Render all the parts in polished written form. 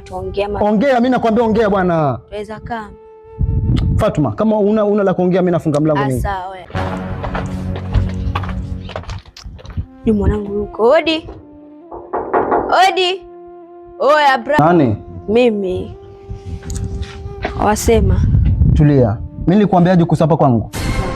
tuongea. Ongea, mimi nakwambia ongea bwana. Tuweza kaa. Fatuma, kama una la kuongea mimi nafunga mlango mimi. Sawa. Ni mwanangu yuko. Odi. Odi. Oya bra. Nani? Mimi. Wasema. Tulia. Mimi nilikwambiaje kuhusu hapa kwangu?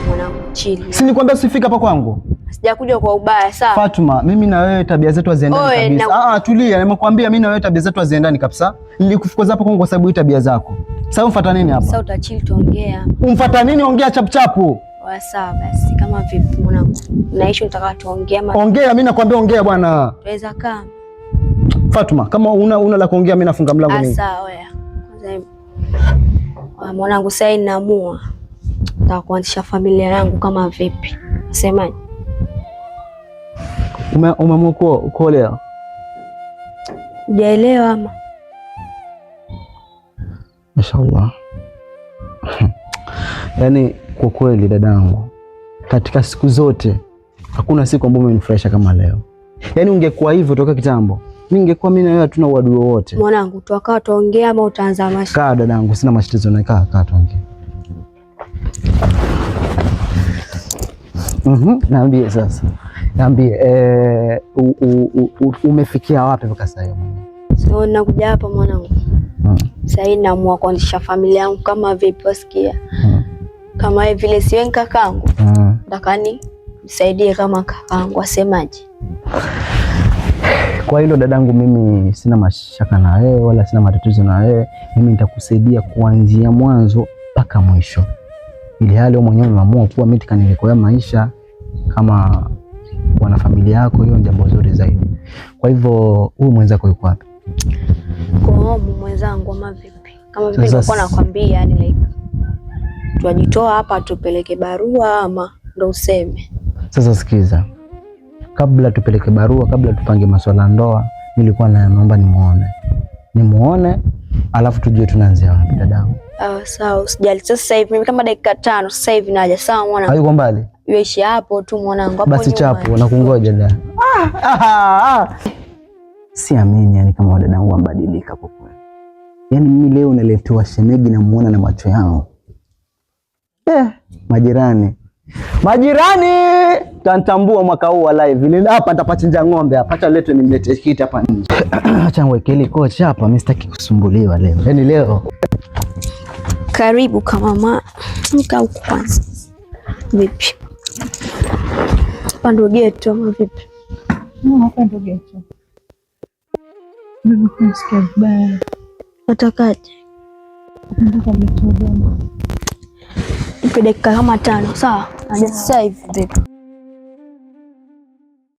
Mwanangu chini. Si nilikwambia usifike hapa kwangu? Sijakuja kwa ubaya, sawa? Fatuma, mimi na wewe tabia zetu haziendani kabisa. Ah, tulia, nimekuambia mimi na wewe tabia zetu haziendani kabisa. Nilikufukuza hapa kwangu kwa sababu hii tabia zako. Sasa umfuata nini hapa? Sasa utachili tuongea. Umfuata nini? Ongea chap chapu. Sawa basi, kama vipi mwanangu? Naishi nitaka tuongea ma... Ongea, mimi nakwambia ongea bwana. Tuweza kaa. Fatuma, kama una la kuongea mimi nafunga mlango mimi. Sawa. Kwanza mwanangu sasa ninaamua. Nataka kuanzisha familia yangu kama vipi? Semaje? Umeamua kuolewa? Hujaelewa ama? Mashallah. Yaani kwa kweli dadangu, katika siku zote hakuna siku ambayo umenifurahisha kama leo. Yaani ungekuwa hivyo toka kitambo, mimi ningekuwa mimi na wewe hatuna uadui wowote. Mwanangu, tukakaa tuongea ama utaanza mashi? Kaa dadangu, sina matatizo na kaa tuongee. Niambie sasa. Niambie umefikia wapi mpaka sasa hivi? So nakuja hapa mwanangu. Sasa hivi naamua kuanzisha familia yangu kama vipi wasikia. Kama vile siwe kakangu. Nataka nisaidie kama kakangu, asemaje? Kwa hilo dadangu, mimi sina mashaka na wewe wala sina matatizo na wewe. Mimi nitakusaidia kuanzia mwanzo mpaka mwisho. Ili hali wewe mwenyewe umeamua kuwa mimi tikanilikoya maisha kama wana familia yako, hiyo ni jambo zuri zaidi. Kwa hivyo huyu mwenzako yuko wapi? Kwa mwenzangu ama vipi? Kama vipi nilikuwa nakwambia, yani like tuajitoa hapa tupeleke barua ama ndo useme? Sasa sikiza, kabla tupeleke barua, kabla tupange masuala ndoa, nilikuwa naomba nimuone, alafu tujue tunaanzia wapi dadangu. Sawa, usijali. Sasa hivi mimi kama dakika 5 sasa hivi naja. Sawa mwanangu. Hayuko mbali? Yuishi hapo tu mwanangu. Hapo basi chapo na kungoja dada. Siamini yani kama dadangu ambadilika kwa kweli. Yaani mimi leo naletewa shemegi na muona na macho yangu. Majirani. Majirani tantambua mwaka huu wa live. Hapa nitapachinja ng'ombe hapa. Acha lete nimlete kiti hapa nje. Acha niweke ile kocha hapa, mimi sitaki kusumbuliwa leo. Yaani leo. Karibu kama mama. Nika huku kwanza. Vipi? Hapa ndo geto ama vipi? Hapa ndo geto. Mimi nasikia vibaya. Natakaje? Nataka mtoto. Nipe dakika kama 5, sawa? Naja sasa hivi vipi?